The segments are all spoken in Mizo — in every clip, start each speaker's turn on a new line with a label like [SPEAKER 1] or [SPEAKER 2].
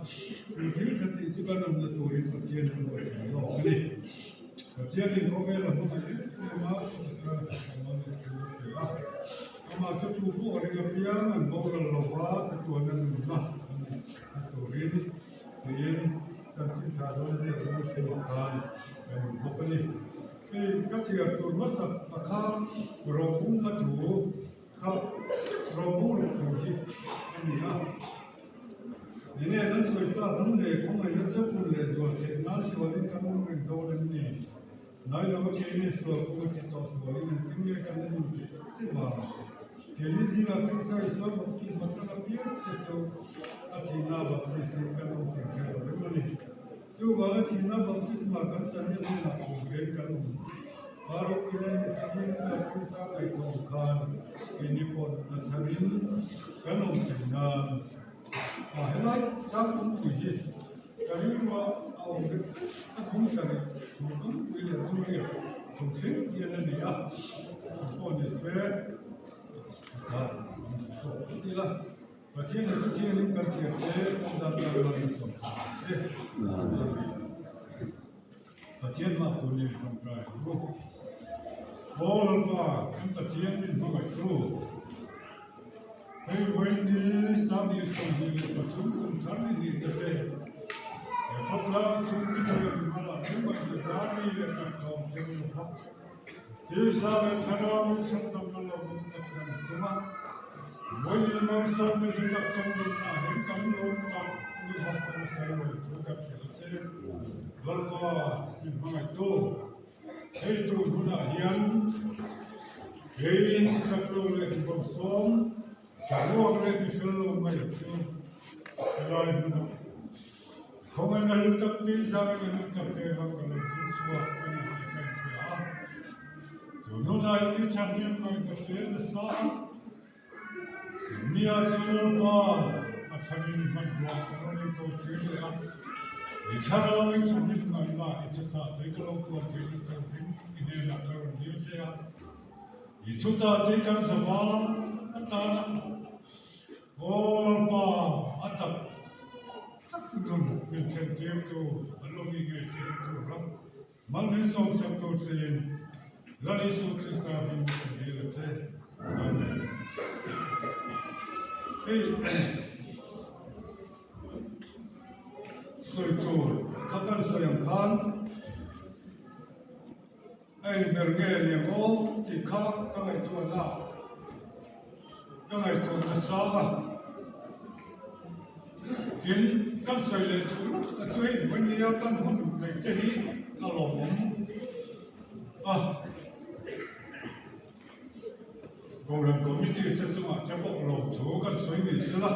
[SPEAKER 1] Chu thil tha tih chu kan awmna turin Pathian a ruat thei zawk a ni. Pathianin khawvel a hmangaih em em a, chutah chuan a thawm a leh thu a pe a. Amah chu tu pawh ring apiang an boral lo va, chatuana nunna a nih na turin tiin chanchin tha dawn a ziak dawn hrimah khan kan awm bawk a ni. Hei ka chhiar tur hmasa pakha Robunga thu kha Robung ruk thu hi a ni a. Enge kan sawi tak ang le khawngaihna chu phun leh zual theih nan sualin kan awm reng dawn em ni? Nai lova keini sual kawng a thi tawh sualin engtin nge kan la nun theih che vang? Keini zingah Krista Isua baptisma tak apiang te chu a thihna baptistin kan awm thei kher lo em a ni. Chuvanga thihna baptisma kan channa hnenah kum reng kan awm. Pa ropuina ni chungin a Krista kaihthawm khan keini pawh nunna tharin kan awm thei nan. A helai chang awmpui hi ka rilrua a awm vek a thung sarih thung awmpui leh thung riat thung thleng hian a ni a, thung pawh ni se a khan chhuak phawt ila. Pathian leh chu thianghlim kan chhiar te kan dan dan man in sawm tha ang che. Pathian mah kun in tawngtai ang u. Aw Lalpa, kan Pathian min hmangaihtu, hei vawiin ni 2023 kum thar ni hnih te te, he khawtlang chhungte leh mimala tumah hi dar ri leh tak thawm thei lo va, Tisa leh thlarau in chhungtam na lo awm tak kan tum a, vawiin malsawmna hlu tak kan nunah hian kan lawm tak ni vak kan sawi lo thu ka hria a che. Lalpa min hmangaihtu, hei tur hunah hian kei saklo leh bawlhsawm, saruak leh mifel lo mai chu helai hmunah Khawngaihna hlu tak te, zawngaihna hlu tak te vang ka lo hmu chhuak a ni tih ka inhria a. Tun hunah i thahnem ngaihna che nasa a, Nia chu Lalpa a tharin hmanrua ka rawn ei tawh tir leh a, i thlarau i thahnem ngaihna i thuchah thei ka lo kual theihna turin i hnenah ka rawn dil che a. I thuchah thei kan zavang atana Aw Lalpa, a tak tak nun min thlentirtu an lo nih ngei che hi tur a, mal min sawmsak tur chein Lal Isu Krista hming kan dil a che. Amen. Hei sawi tur kha kan sawi ang khan A inber nge liang aw tih kha ka ngaihtuahna ka ngaihtuah nasa a. Tin, kan sawi leh chu a chu hei vawinia kan hun neih te hi a lawmawm a. Kohhran Committee te chungah te pawh lawmthu kan sawi ni sela,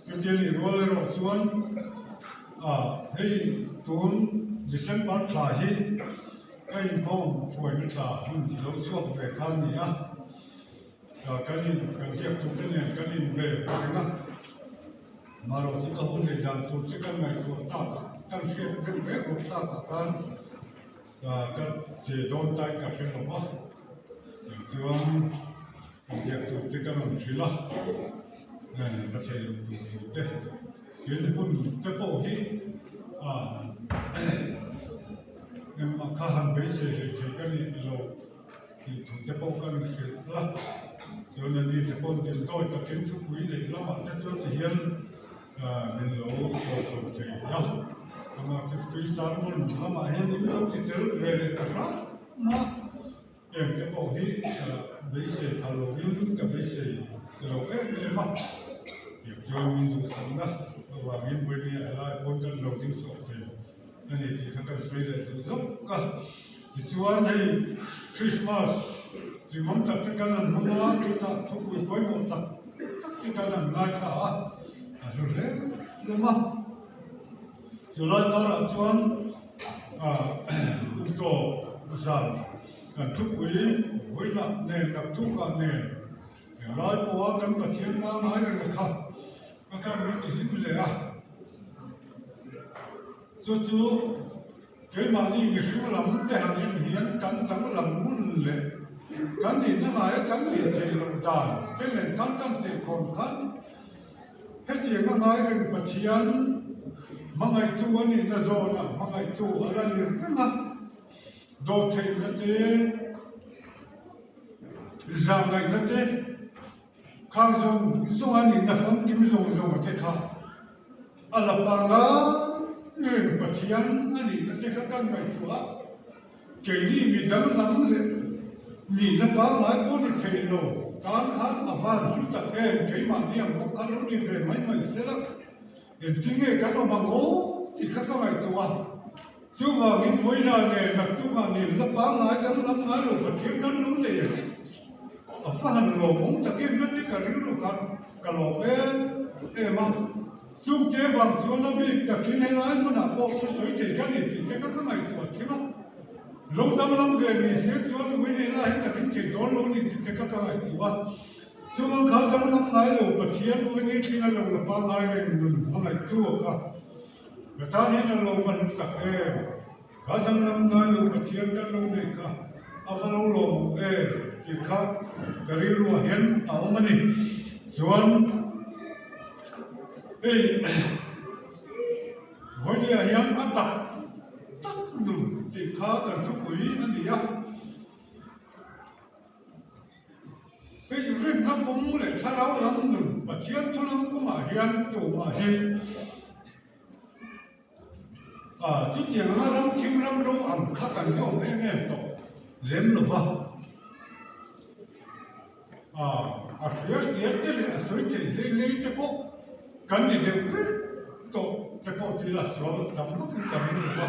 [SPEAKER 1] chutia nih rual erawh chuan hei tun December thla hi ka inkhawm hruaina thla hun lo chhuak ve kha a ni a, kan in kan ziaktute nen kan inbe reng a, marawh chu ka hun leh dan tur che kan ngaihtuah takah kan hriat deuh rek ruk takah khan Ka che dawn tain ka hre lo va, tichuan ka ziak tur te ka rawn hrilh a, ka thei loh tur thu te, tin hun te pawh hi engmah kha han beisei hlei thei ka nih lo tih thu te pawh ka rawn hrilh a, chuan ani te pawh dindawi takin thupui leh lamah te chuan ti hian Min lo sawi chho thei a, amah chu free sermon lamah hian in lo ti tel ve leh ta hram a, heng te pawh hi beisei phal lovin ka beisei lo em em a, tiang chuan min duhsakna avangin vawinia helai pawn kan lo ding chhuak thei a ni tih kha kan sawi leh duh zawk a. Tichuan hei Christmas hlimawm tak te kan han hmang a, chutah thupui pawimawh tak tak te kan han ngaithla a, a hlu hle hlawm a. Chulai karah chuan kum tawp zan kan thupui vawiinah nen naktukah nen englai pawha kan Pathian pangngai reng a kha a khan min ti hlim hle a. Chu chu Keimahni mihring lam te han en hian kan danglam ngun leh kan nihna ngaia kan nih theih loh dan te nen khan kan teh khawm khan. Hetiang a ngai reng Pathian hmangaihtu a nihna zawnah hmangaihtu a la ni reng a, dawhtheihna te, zahngaihna te, Khang zawng zawng a nihna famkim zawng zawng a te kha a la panga reng Pathian a nihna te kha kan ngaihtuah a, keini mi danglam leh nihna pangngai pawh ni thei lo tan khan a van hlu tak em keimahni ang bawk kha lo ni ve mai mai sela engtinge kan awm ang aw tih kha ka ngaihtuah a. Chuvangin vawiina leh naktukah nen la pangngai danglam ngai lo Pathian kan lo nei a, a fa han lawmawm tak em em te ka rilru khan ka lawm em em a. Chungte vang chuan a bik takin helai hmunah pawh thusawi thei ka ni tih te kha ka ngaihtuah thim a. Lo danglam ve ni se chuan vawiin helai hi ka ding thei dawn lo ni tih te kha ka ngaihtuah a. Chuvang kha danglam ngai lo Pathian vawiin hi thling a lo la pangngai reng nun a ngaihtuah kha. Ka tan hian a lo va hlu tak em? Ka danglam ngai lo Pathian kan lo nei kha a va lo lawm em tih kha ka rilruah hian a awm a ni. Chuan hei vawinia hian a tak tak nun tih kha kan thupui a ni a. Hei rinna kawng leh thlarau lam nun Pathian thu lam kawngah hian tumah hi chutiang anga ram thim ram ro ang kha kan zawm em em tawh lem lo va. A hria hria te leh a sawi thei hlei hlei te pawh kan ni deuh vek tawh te pawh thil a sual tam vakin ka ring lo va.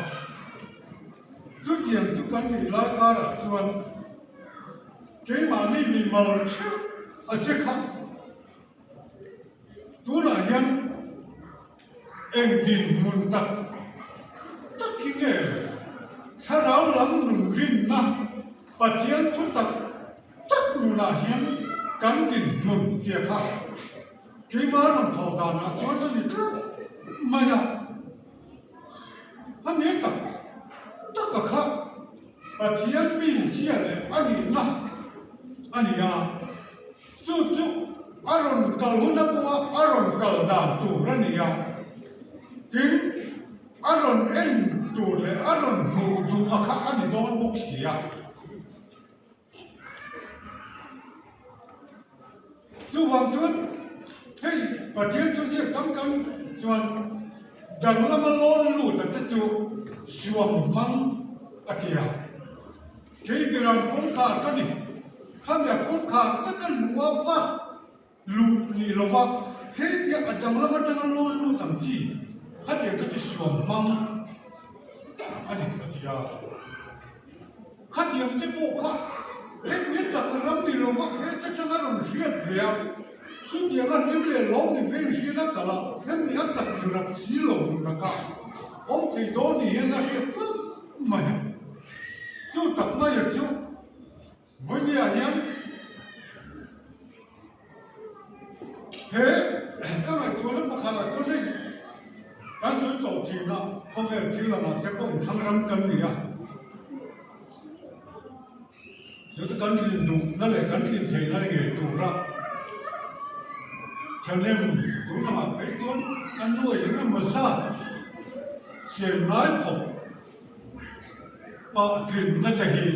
[SPEAKER 1] Chutiang chu kan nih lai karah chuan keimahni mi mal theuh a che kha. Tunah hian eng dinhmun tak tak hi nge thlarau lam nun rinna Pathian thu tak tak nunah hian kan dinhmun tia kha keimah rawn thawh danah chuan a ni tlat mai a. A ni tak tak a kha Pathian mi zia leh a nihna a ni a, chu chu a rawn kal hun a pawha a rawn kal dan tur a ni a, tin a rawn en tur leh a rawn hmuh duh a kha a ni dawn bawk si a. Chuvang chuan hei Pathian thu ziak tam kan chuan danglama lawn lut a te chu suam hmang a ti a. Kei biran kawngkhar ka ni. Khami a kawngkhar taka luh a va Luh nih lova hetia a danglam atanga lawn lut ang chi khatiang te chu suam hmang a ni a ti a. Khatiang te pawh kha hemi tak ram ni lova heta tanga rawn hriat ve a, chutianga hlim leh lawm ni ve inhriat a kal a, hemi a tak zirap si lo nunaka awm thei dawn ni hian a hriat tlat mai a. Chu tak maia chu. Vawinia hian he ka ngaihtuahna pakhatah chuan hei kan sawi tawh thin a, khawvel thil lamah te pawh inthlang ram kan ni a, chu chu kan tlin duhna leh kan tlin theihna ngei tura thahnem tun lamah phei chuan kan nuai eng emaw zat siam ngai khawp pah tlinna te hi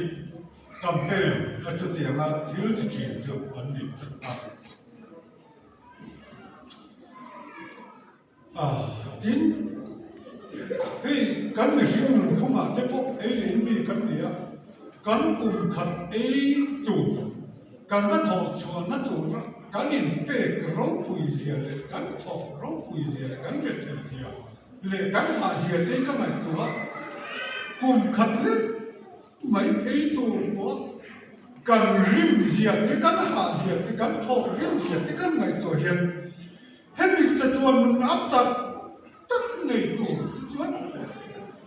[SPEAKER 1] Campaign a chutianga thil chi thin chu an ni tlat a. A, tin, hei kan mihring nunphungah te pawh ei leh in mi kan ni a, kan kum khat ei tur, kan va thawh chhuahna tur kan inpek ropui zia leh kan thawh ropui zia leh kan retheih zia leh kan hah zia te hi ka ngaihtuah a, kum khat lek Mai ei tur pawh kan rim zia te, kan hah zia te, kan thawh rim zia te kan ngaihtuah hian hemi chatuan nun a tak tak nei tur hi chuan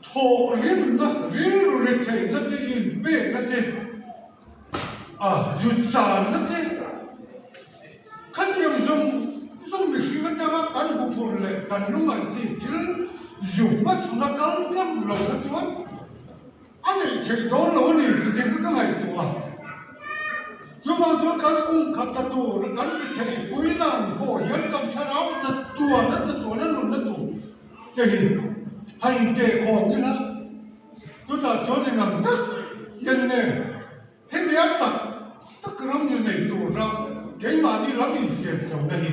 [SPEAKER 1] thawh rimna, rilru ri theihna te, inpekna te, a zuchanna te khatiang zawng zawng mihring atanga kan huphurh leh kan lungaih chi thil zu hmachhawna kal ngam lohna chuan A neih theih dawn lo a ni tih te kha ka ngaihtuah a. Chuvang chuan kan kum khat ta tur kan ti thei pui nang pawh hian kan thlarau chatuana chatuana nunna tur te hi a intehkhawm ila, chutah chuan engang tak hian nge hemi a tak tak ram ni nei tura keimahni lam insiamsawmna hi.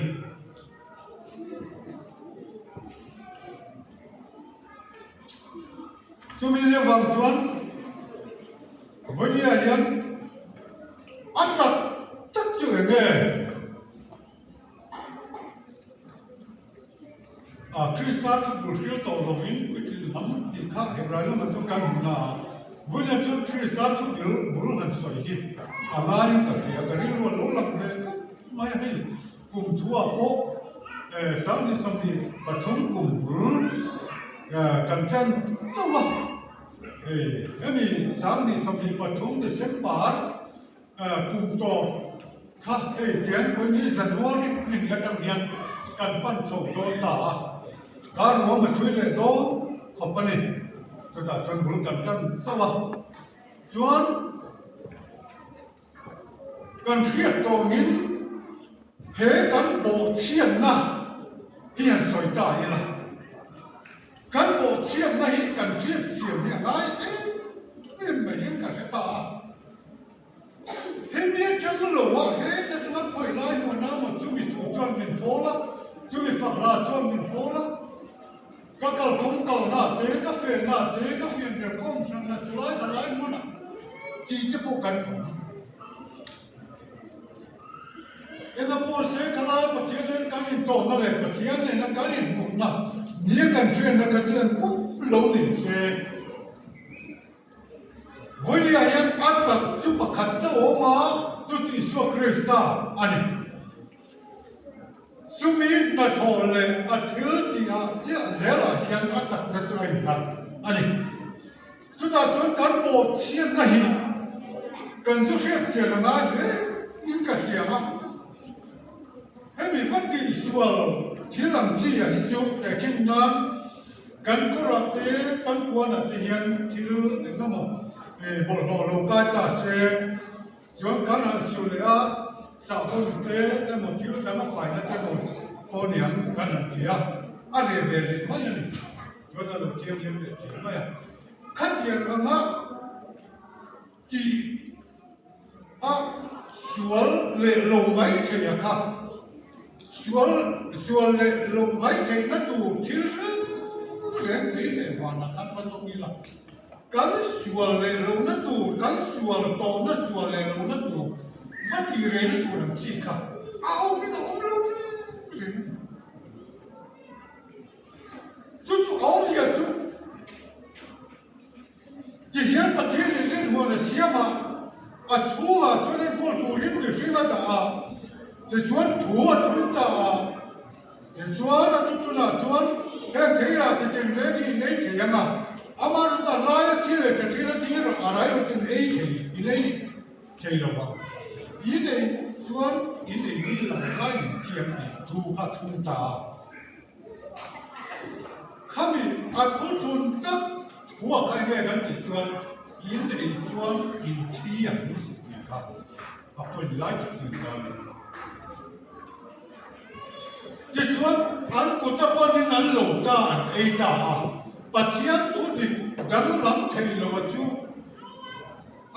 [SPEAKER 1] Chumi ni avang chuan Vawinia hian a tak tak chu eng nge? A Krista chu bul hril tawh lovin puitling lam tih kha Hebrai lamah chuan kan hmu na a, Vawinia chuan Krista chu bul bul han sawi hi a ngaiin ka hria, ka rilru a lo lang ve tlat mai a hei. Kum thuah pawh 2023 kum bul kan tan chauh a, hei hemi 2023 December kum tawp kha hei tian vawiin January rin atang hian kan pan chho dawn ta a, kar ruam a thui leh dawn khawp a ni, chutah chuan bul kan tan chauh a, chuan. Kan hriat tawngin he kan bawhchhiatna hi han sawi ta ila, kan bawhchhiatna hi kan hriat siam hi a ngai em em mai in ka hre ta a. Hemi atang lo ah he te chunga khawi lai hmuhna maw chumi thu chuan min pawl a, chumi fakhla chuan min pawl a, ka kalkawng kalna te, ka fenna te, ka fianrial ka awm hranna chulai khalai hmunah tih te pawh kan awm. Eng a pawh se khalai Pathian nen kan intawhna leh Pathian nena kan inhmuhna nia kan hriatna kha chu eng pawh lo ni se. Vawiah hian a tak chu pakhat chauh a awm a, chu chu Isua Krista a ni. Chumi hnathawh leh a thil tihah chiah zelah hian a takna chu a innghat a ni. Chutah chuan kan bawhchhiatna hi kan zu hriatchhiat a ngai hle in ka hria a. Hemi va tihsual thil ang chi ah hi chu tehkhin nan kan kawrah te kan puanah te hian thil eng emaw bawlhhlawh lo kai ta se Chuan kan han su leh a, sahbawn te emaw thil dang a faina te emaw pawh niang kan han ti a, a reh ve leh mai a ni. Chuan a lo thianghlim leh thei mai a. Khatiang anga tih a sual leh lo mai thei a kha, sual sual leh lo mai theihna tur thil hreng reng lei leh vanah khan va zawng ila. Kan sual leh lohna tur, kan sual tawhna sual leh lohna tur va tih rehna tur ang chi kha a awmin a awm lo reng reng a ni. Chu chu a awmzia chu tihian Pathian in rinhuan a siam a, a chhungah chuan enkawl turin mihring a dah a, tichuan thu a thun ta a. Tichuan a tutunah chuan heng thei rah chi tinreng hi in ei thei ang a, amah chu ta laia chi leh tha thin a chi a rai lo chu in ei thei, in ei thei lo vang. In ei chuan in ei ni lo lai in thiam tih thu kha a thun ta a. Khami a thu thun tak thu a kha enge kan tih chuan in ei chuan in thi ang tih kha. A point lai tak chu ta a ni. Tichuan, an kut a panin an lo ta, an ei ta a. Pathian thu dik danglam thei lo a chu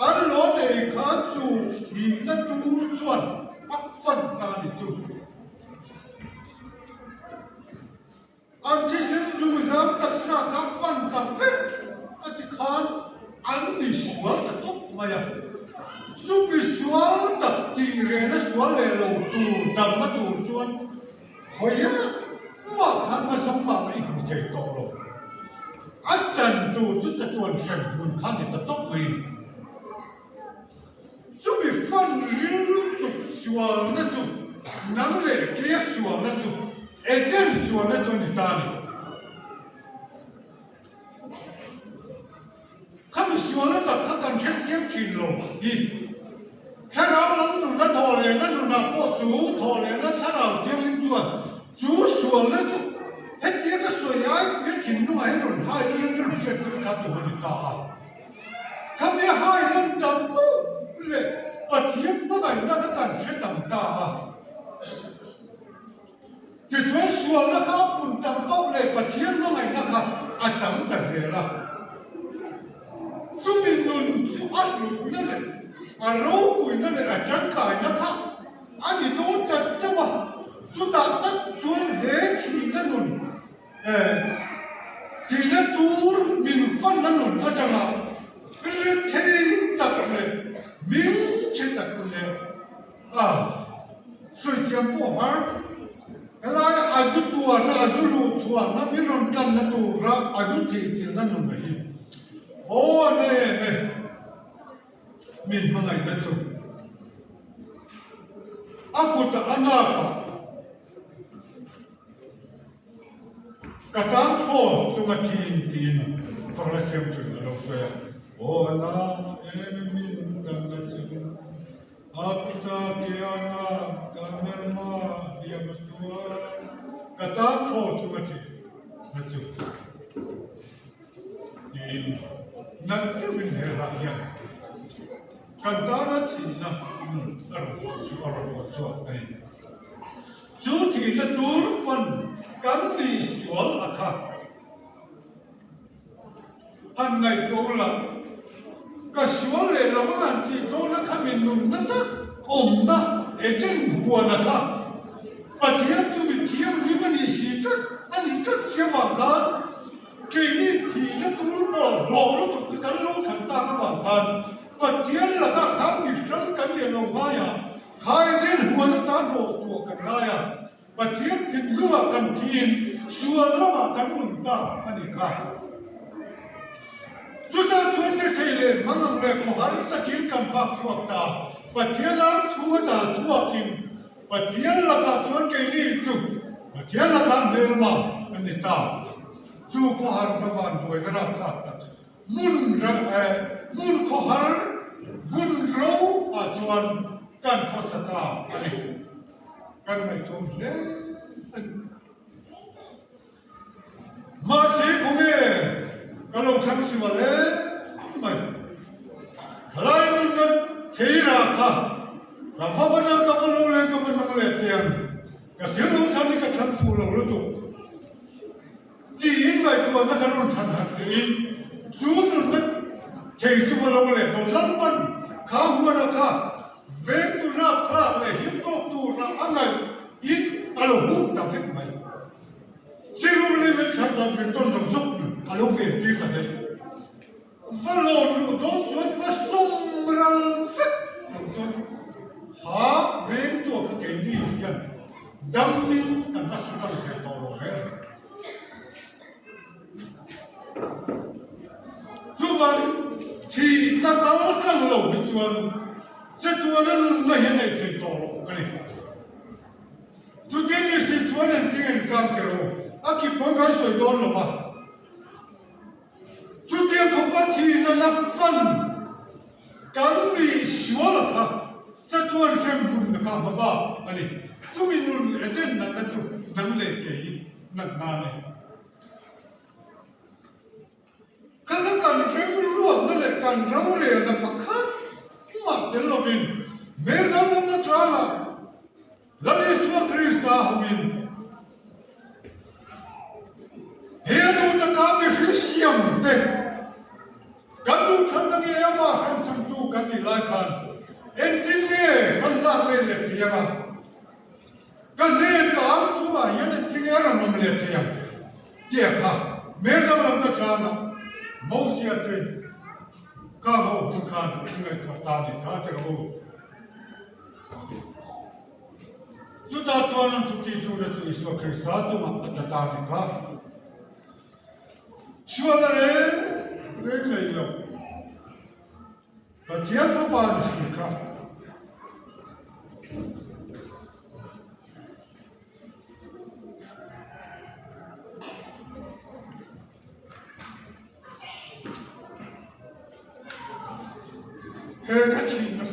[SPEAKER 1] an lo nei khan chu thihna tur chuan a fan ta a ni chu. An thisen zungzam taksa kha fan ta vek a ti khan an mi sual ta tawp mai a. Chu mi sual tak tih rehna sual leh lo tur damna tur chuan khawiah mah khan va zawng mah la i hmu thei tawh lo. A chan tur chu chatuan hrem hmun kha ni ta tawp mai a ni. Chumi fan ril lutuk sualna chu nang leh keia sualna chu Eden sualna chu a ni ta a ni. Khami sualna tak kha kan hrethiam thin lo hi. Thlarau lam nuna thawh lehna nunah pawh chu thawh lehna thlarau thianghlim chuan chu sualna chu hetia ka sawi ai fir thinlungah hian rawn hai ila rilru hriat tir kha tur a ni ta a. Khami a hai lan tam poh leh. Pathian hmangaihna kha kan hre tam ta a. Tichuan sualna kha a pun tam pauh leh Pathian hmangaihna kha a tam ta zel a. Chumi nun chu a hlutna leh a ropuina leh a tangkaina kha a ni dawn ta chauh a. Chutah tak chuan he thihna nun Thihna tur min fanna nun atanga rethei tak leh hmingchhe tak leh a sawi thiam pawh har. Helai a zu tuarna, a zu luh chhuahna, min rawn tlanna tura a zu thihchilhna nun hi aw na em e, min hmangaihna chu a kutah a nakah. Ka tan khaw chunga thin tiin fakna siam thin a lo sawi a. Aw la em min tan na chu a kuta ke a na ka hmelma hliam a chuan ka tan khaw chunga thin na chu tiin nat deuhin he hla hian kan tana thihna nun a rawn pawh chu a rawn pawh chhuak a ni. Chu thihna tur fan kan nih sual a kha. Han ngaihtuah ula, ka sual leh lo ang an tih dawn a kha mi nunna tak awmna Eden huan a kha. Pathian chu mi thianghlim a nih si tlat a nih tlat si avang khan keini thihna tur maw hlawh lutuk te kan lo thlan tak avang khan Pathian lakah khan mi hrang kan lian lo ngai a. Khaidin huan atan hlawh chhuah kan ngai a, Pathian thinlungah kan thiin sual lamah kan nun ta a ni kha. Chutah chuan rethei leh hmangang leh khawhar takin kan vak chhuak ta, Pathian ar chhung ata chhuakin Pathian lakah chuan keini chu Pathian lakah hmelma a ni ta. Chu khawharna vanduaina rapthlak tak Hmun hmun khawhar hmun ro ah chuan kan khawsa ta a ni. Kan ngaihtuah hle a ni. Mahse khawnge ka lo thlang sual em mai. Thalai nunna theira kha ka va ban a, ka va lo leh ka va nung leh tiang ka thil lo thlan hi ka thlang fuh lo lutuk. Tiin ngaihtuahna kha rawn chhan harh lehin chu nunna thei chu va lo leh dawn Lalpan kha huana kha veng tura thlak leh him tawk tura a ngaih in a lo hung ta vek mai. Sirum leh Melchar chuan vir tawn zawk zawk a lo ven tir ta daih. Va lawn luh dawn chuan va sawm ral vek lo chuan kha veng tuah kha keini hian damin kan va su kal thei tawh lo reng. Chuvangin thihna kal tlang lo hi chuan chatuana nunna hi a nei thei tawh lo a ni. Chutin ni si chuan engtin engtlang che rawh a kip pawn kan sawi dawn lo va. Chutiang khawpa thihna la fan kan nih sual a kha chatuan hrem hun na kha hma bak a ni. Chumi nun Eden natna chu nang leh kei natna a ni. Kha kha kan hrem ruatna leh kan rorelna pakhat mah tel lovin hmel danglamna tlangah Lal Isua Krista hovin he nu taka mihring siam te kan duhthlanna nge amah hranchangtu kan nih lai khan engtin nge kan lak let leh thei anga, ka hnen ka ang chungah hian engtin nge a rawn awm leh thei ang tia kha hmel danglamna tlangah Mosia te ka ho hun khan an ngaihtuah ta a ni kha ti rawh u. Chutah chuan an chutih hluna chu Isua Krista chungah a tla ta a ni kha. Sualna reng reng nei lo Pathian Fapa ni si kha. He ka thihna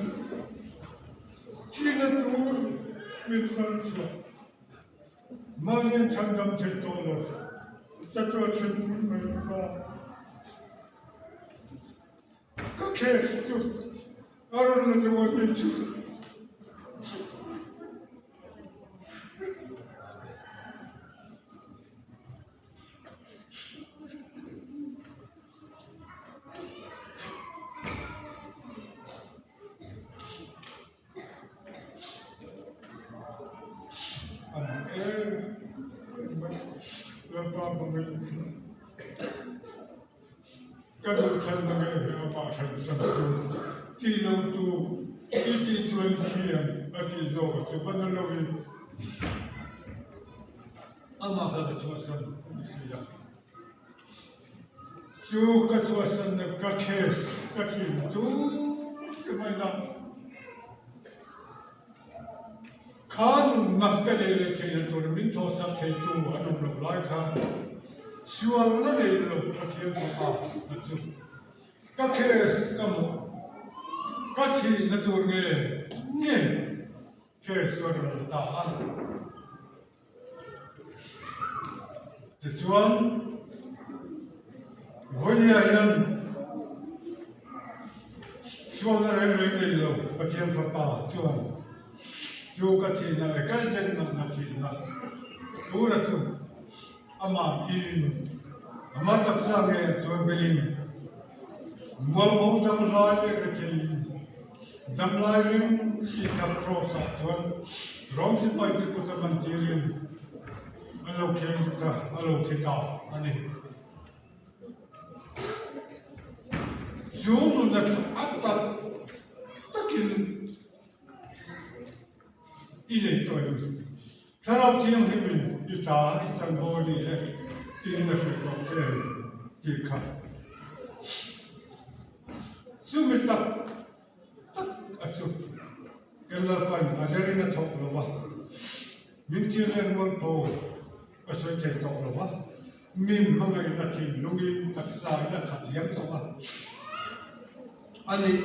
[SPEAKER 1] thihna tur min fal chhuah mahni an chhandam thei tawh lo chatuan hrim hmun mai bawk a. Ka case chu. A rawn la deuh a nih chu. A mak em em mai Lalpa hmangin ka duhthlanna nge hi amah hransan tu tih lo tu i tih chuan i thiam a tih zawk a chu bana lovin amah kha ka chhuahsan a ni si a. Chu ka chhuahsanna ka case ka thin tu ti mai la. Kha nunna ka nei leh theih na tur min thawhsak thei tu an awm loh lai khan sualna nei lo Pathian fapa a chu ka case ka hmuh ka thihna tur nge nge case chu a rawn la ta a. Tichuan, vawinia hian sualna reng reng nei lo Pathian Fapa chuan chu ka thihna leh kan den natna thihna tura chu amah philin ama taksa nge a chuan belin mualbo dam lai leh retheiin Damlai ring Sikha Cross ah chuan Rom sipai te kut a man tirin a lo kheng ta, a lo thi ta a ni. Chu nuna chu a tak takin i nei tawh em? Thlarau Thianghlimin i ta i chanvo a ni e tiin a hrilh tawh che em tih kha. Chumi tak tak a chu Lalpain a derin a thawk lo va, min thil leh mualpho a sawi thei tawh lo va, min hmangaihna thinlungin taksa in a khat liam tawh a. A nih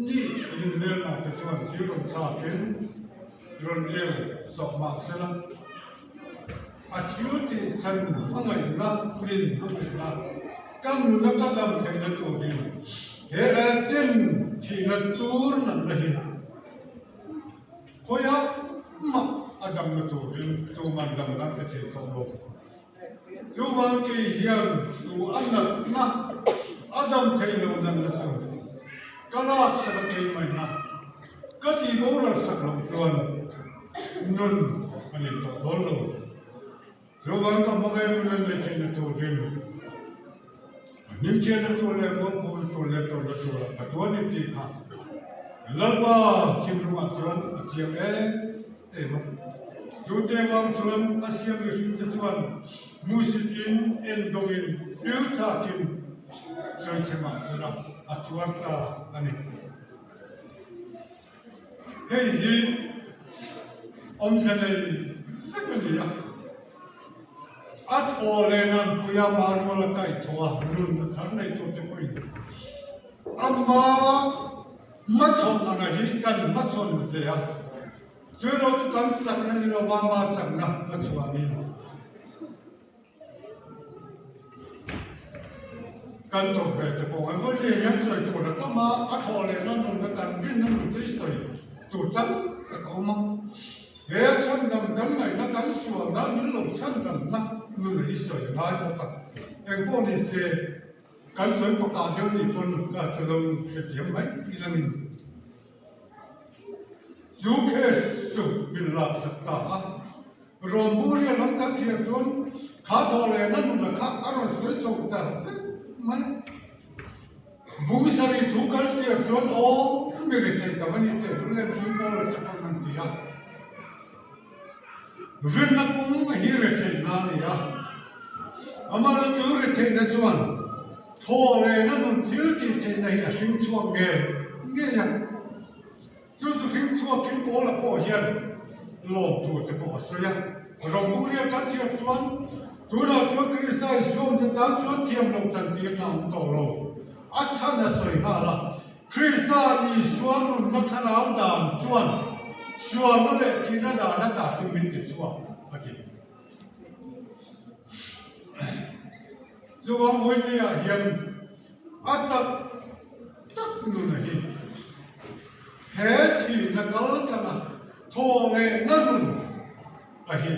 [SPEAKER 1] ni in hmelma te chuan thil rawn chhakin rawn eu zawh mah sela, A thil tih chhan hmangaihna min hmangaihna ka nuna ka dam theihna turin he tin thihna tur natna hi khawiah mah a damna turin tuman damna pe thei tawh lo. Chuvang kei hian chu a natna a dam theih lo natna chu ka laksak a keimahna ka tihboral sak loh chuan Nun a nei tawh dawn lo. Chuvang ka hmangaih nun an nei theihna turin a hmingchhiatna tur leh mualphawna tur leh tawrhna turah ka tuar ni tih kha Lalpa thinlungah chuan a chiang em em a. Chu te vang chuan a siam mihringte chuan hmuhsitin endawngin thil thlakin sawichhe mahsela a tuar ta a ni. Hei hi awmze nei vek a ni a, a thaw leh nanpuia Marual a kaihthawh a, nun a thar nei tute pawhin ama hmachhawn anga hi kan hmachhawn ve a, chu erawh chu kan chakna ni lova ama chakna hmachhuanin. Kan tawp ve te pawh an vawi leh hian sawi tur a tam a, a thawh lehna nunna kan rinna nun te hi sawi tur tam tak a awm a. He chhandam kan ngaihna kan sualna min lo chhandamna nun hi sawi a ngai bawk a. Engpawh ni se kan sawi pakah deuh nih pawn ka chu lo hrethiam mai ilangin chu case chu min laksak ta a. Rawngbûria lam kan chhiar chuan kha thaw leh na nuna kha a rawn sawi chho ta vek mai a. Bungsari thu kan chhiar chuan aw mi ri thei ta va ni teh lul em chu Paula te pawn an ti a. Rinna kawng hi ri theihna a ni a, amaherawhchu ri theihna chuan thaw leh na nun thil tih theihna hi a hring chhuak ngei ngei a. Chu chu hring chhuakin Paula pawh hian lawm tur te pawh a sawi a. Rawngbûria kan chhiar chuan, Tunah chuan Krista Isuam te tan chuan thiam loh chantirna a awm tawh lo. A chhan a sawi nghal a, Krista Isua nunna thlarau dan chuan sualna leh thihna dan ata chu min ti chhuak, a ti. Chuvang vawineah hian a tak tak nuna hi. He thihna kal tlanga thaw lehna nun a hi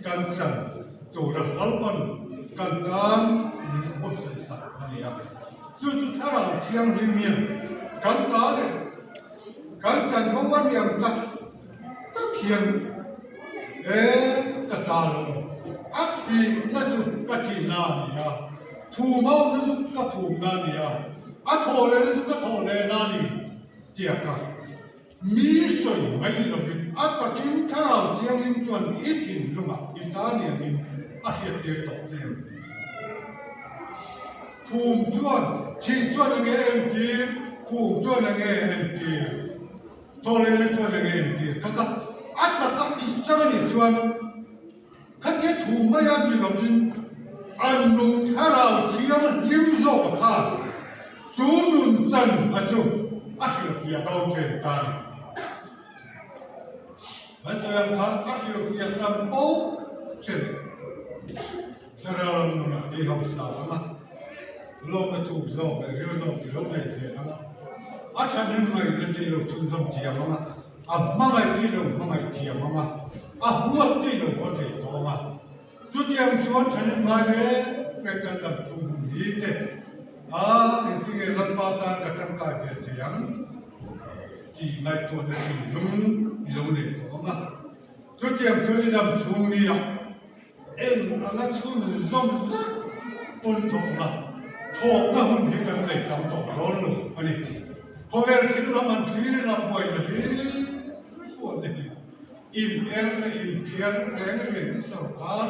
[SPEAKER 1] kan chan tura Lalpan kan tan min buatsaih sak a ni a. Chu chu Thlarau Thianghlim hian kan ta leh kan chanvo a niam tak tak hian e ka ta lo, a thihna chu ka thihna a ni a, phum a awmna chu ka phumna a ni a, a thaw lehna chu ka thaw lehna a ni tia kha mi sawi mai ni lovin a takin Thlarau Thianghlim chuan i thinlungah i ta niangin a hriattir tawh che em? Phum chuan thih chuan enge entir? Phum chuan enge entir? Thawhlehna chuan enge entir? Kha kha a taka i chang a nih chuan khatia thu mai a ni lovin a nung Thlarau Thianghlim zawk a khan chu nun chan a chu a hrilhfiah dawn chen ta a ni. Kan sawi ang khan a hrilhfiah tam pawh che leh. Thlarau lam nunah tei hausa ang a, lawmna chuk zawk leh ril zawk i lo nei zel ang a, a thahnem ngaihna te i lo chhunzawm thiam ang a, a hmangaih te i lo hmangaih thiam ang a, a huat te i lo haw thei tawh ang a. Chutiang chuan thahnem ngai reng reng kan dam chhung hun hi te a engtinge Lalpa tan ka tangkai ve thei ang tih ngaihtuahna thinlung i lo nei tawh ang a. Chutiang chuan i dam chhung nia Eng anga chhun zawm zat pawn thawkna, thawkna hun hi kan nei tam tawh dawn lo a ni. Khawvel thil lam han thlir ila buaina hi pawh ni hi in er leh in phiar reng reng sawrkar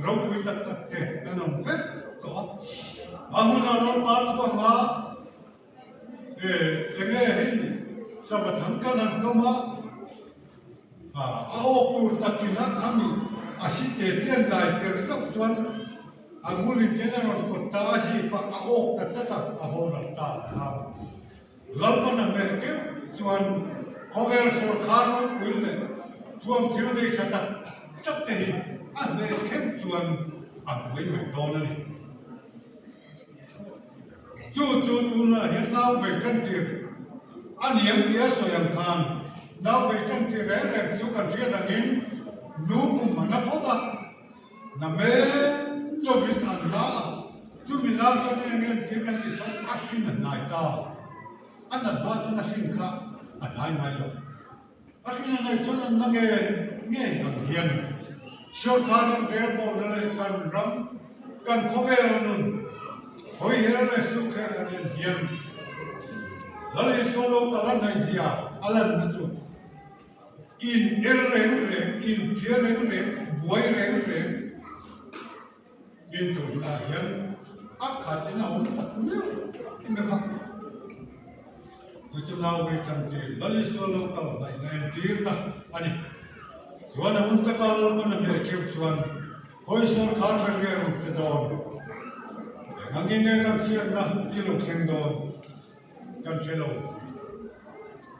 [SPEAKER 1] ropui tak tak te kan awm vek tawh a. A huna rawlpar thuanga Enge hei sava thang kan han kam a, a awk tur tak in a khami a si te te an dai per zauh chuan a ngulin ten a rawn kawt ta a zip a, a awk ta tlat a, a haw ral ta a kham. Lalpan a meh keuh chuan khawvel sawrkhar ropui leh thuam thil nei tha tak tak te hi a hmeh kheuh chuan a buai mai dawn a ni. Chu chu tunah hian nau vei tan tir a ni ang tia sawi ang khan nau vei tan tir reng reng chu kan hriat angin nu pum a na phawt a, na men lovin an la a, chumi la chuan eng eng thil kan ti chuan a hrin a hnai ta, a nat hma chuan a hrin kha a hnai ngai lo. A hrin a neih chuan an la nge ngei ang hian sawrkar ram rel pawhna leh kan ram, kan khawvel nun hawi her leh sukthlek an en hian Lal Isua lo kal a hnaihzia a lanna chu in er reng reng, in phiar reng reng, buai reng reng in tur hunah hian a khatin a awm tak meuh meuh a. Chu chu nau vei tan tir Lal Isua lo kal hnaihna entirna a ni. Chuan a hun taka Lalpan a hmeh keuh chuan khawi sawrkhar ber nge rawn che dawn? Eng angin nge kan siamna i lo thleng dawn kan hre lo.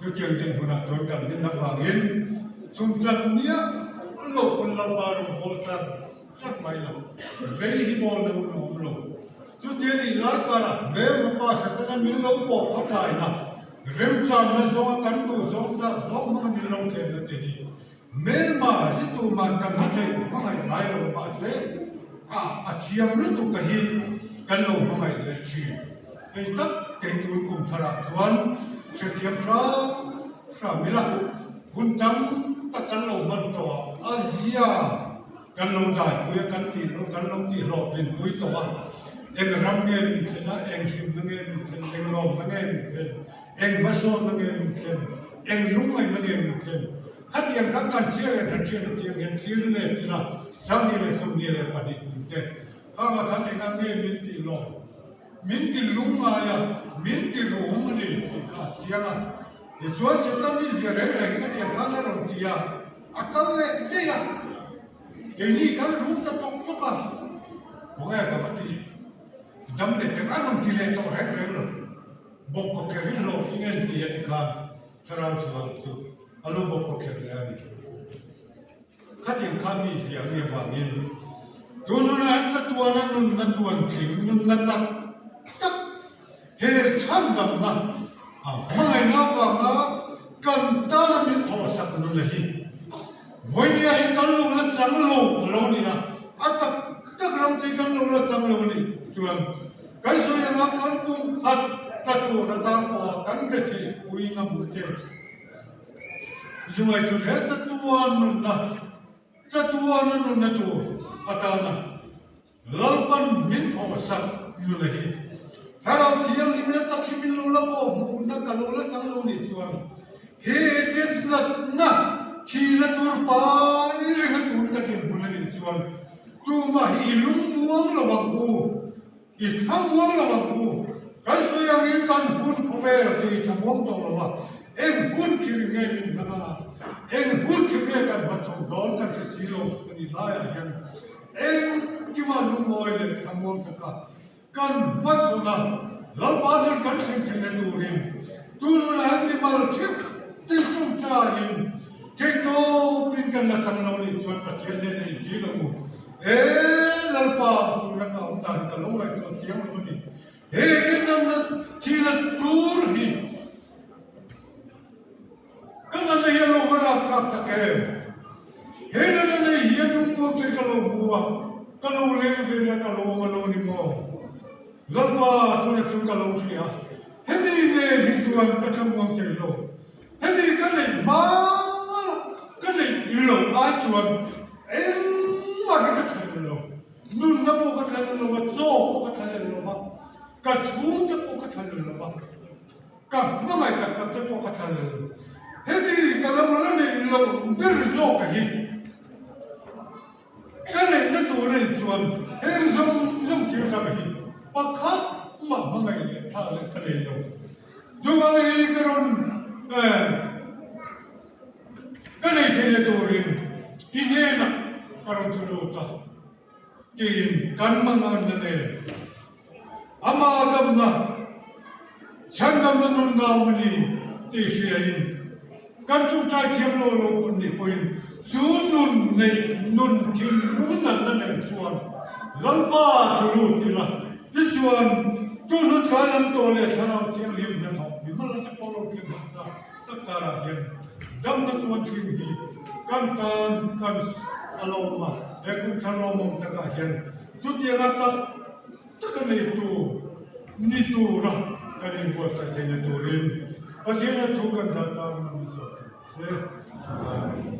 [SPEAKER 1] Chutiang dinhmunah chuan kan din avangin chhumchat miah lo pawn Lalpa rawn bawl char char mai lo. Vei hi bawl lo in a awm lo. Chutia nih lai karah hmelma pa Setana min lo pawh khaw tlaina, remchanna zawnga kan duh zawng zat zawng hmanga min lo thlenna te hi hmelma hi tuman kan hma theih hmangaih ngai lo mahse a a thiam lutuk a hi kan lo hmangaih leh thin. Hei tak kei tun kum tharah chuan hrethiam hram hram ila hun tam tak kan lo hman tawh a, a zia. Kan lo daipui a, kan tih loh, kan lo tih hlawhtlinpui tawh a, eng ram nge min thlen a, eng hlimna nge min thlen, eng lawmna nge min thlen, eng hmasawnna nge min thlen, eng lungngaihna nge min thlen. Khatiang khan kan chhiar leh hrethian a chiang hian thlir let ila, 2022 kum te khangah khan eng ang nge min tih lawm, min ti lungngai a, min ti rum a ni tih kha a chiang a. Tichuan Satan mizia reng reng khatiang khan a rawn ti a. A kal leh daih a, keini kan rum ta tawk tawk a, khawnge ka va ti dam leh teng a rawn ti leh tawh reng reng lo, bawk kaw kher in hlawh chu nge an ti a tikhan thlarau sual chu a lo bawk kaw kher leh a ni. Khatiang khan mi ziah mi avangin tun hunah hian chatuana nunna tluantling nunna tak tak he chhandamna a hmangaihna avanga. Kan tana min thawhsak nuna hi vawinia hi kan lo la chang lo a lo ni a, a tak tak ram te kan lo la chang lo a nih chuan kan sawi anga kan kum khat ta tur atan pawha kan be theih pui ngam na che. Zungai chu he chatuan nunna, chatuana nunna tur atana Lalpan min thawhsak nuna hi Thlarau Thianghlim la tak hi min lo la pawh hmuhna ka lo la chang lo nih chuan he tinhlatna thihna tur pai ringa tur ka dinhmun a nih chuan tumah hi i lungmuang lo ang u, i thlamuang lo ang u. Kan sawi angin kan hun khawvel te i thlamuang tawh lo a, eng hun khi nge min hman a, eng hun khi nge kan hmachhawn dawn kan hre si lo a nih laiah hian Engkima lungawi leh thlamuang taka kan hmachhawn a, Lalpa nen kan thleng theihna turin tununa an mimal theuh te chungchangin theihtawpin kan la chang lo nih chuan Pathian nen a inzir ang u. He Lalpa tuna ka awm dan ka lo ngaihtuah chiang lo a ni. He rinawmna thihna tur hi Ka nana hi a lo va rap thlak tak em? He nana nei hian lungmuang te ka lo hmu a, ka lo leng vel a, ka lo awm a lo ni maw? Lalpa tuna chu ka lo hria, hemi nen hi chuan ka thlamuang thei lo. Hemi ka neih hma ka neih loh ai chuan engmah hi ka thlen lo. Nunna pawh ka thlen lo va, chaw pawh ka thlen lo va, ka chhungte pawh ka thlen lo va. Ka hmangaih tak tak te pawh ka thlan lo. Hemi ka lo la neih loh ber zawk hi ka neihna tur a nih chuan heng zawng zawng thil thar hi pakhat mah hmangaih leh thla leh ka nei lo. Chuvang hi ka rawn ka nei theihna turin i hnenah ka rawn thu lut a tiin kan manganna nen Amah damna, chhandamna nun nau a ni tih hriain kan ṭawngṭai thiam lo lo pawn nih pawhin chu nun neih nun thinlung natna nen chuan Lalpa chu lut ila. Tichuan, chu nun tlai lam tawh leh Thlarau Thianghlim hnathawk mi hmala te pawh lo thleng hmasa tak karah hian damna chuan thleng hi kan tan kan a lo awm a, he kum thar lawmawm takah hian chutianga tak taka neitu ni tura kan inbuatsaih theihna turin Pathiana thu kan zah tan a ni zawk thei se. Amen.